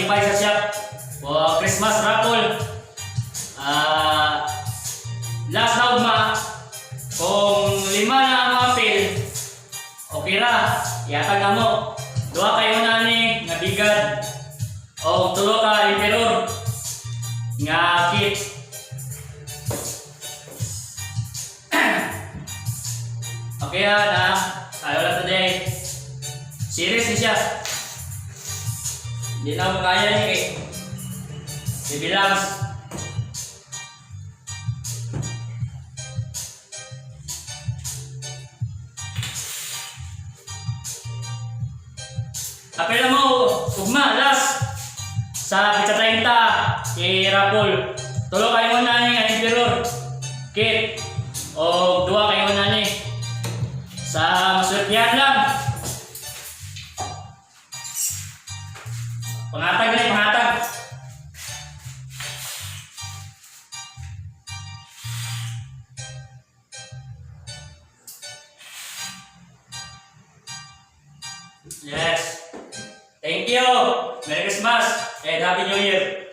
malipay sa shop. For Christmas raffle. Last na ugma, kung lima na ang apil, okay ra, ihatag na mo. Duha kayo na ni nga bigad o tulo ka Emperor nga kit. Okay ha, na. Tayo lang today. Serious ni siya. Hindi na ako kaya ni kay. Bibilangs. Apela mo, ugma, last. Sa pizza 30, i-raffle. Tulo kayo na ni ang Emperor. Kit. O duha kayo na ni. Sa maswertihan lang. Pangatag na, pangatag. Yes. Thank you. Merry Christmas and Happy New Year.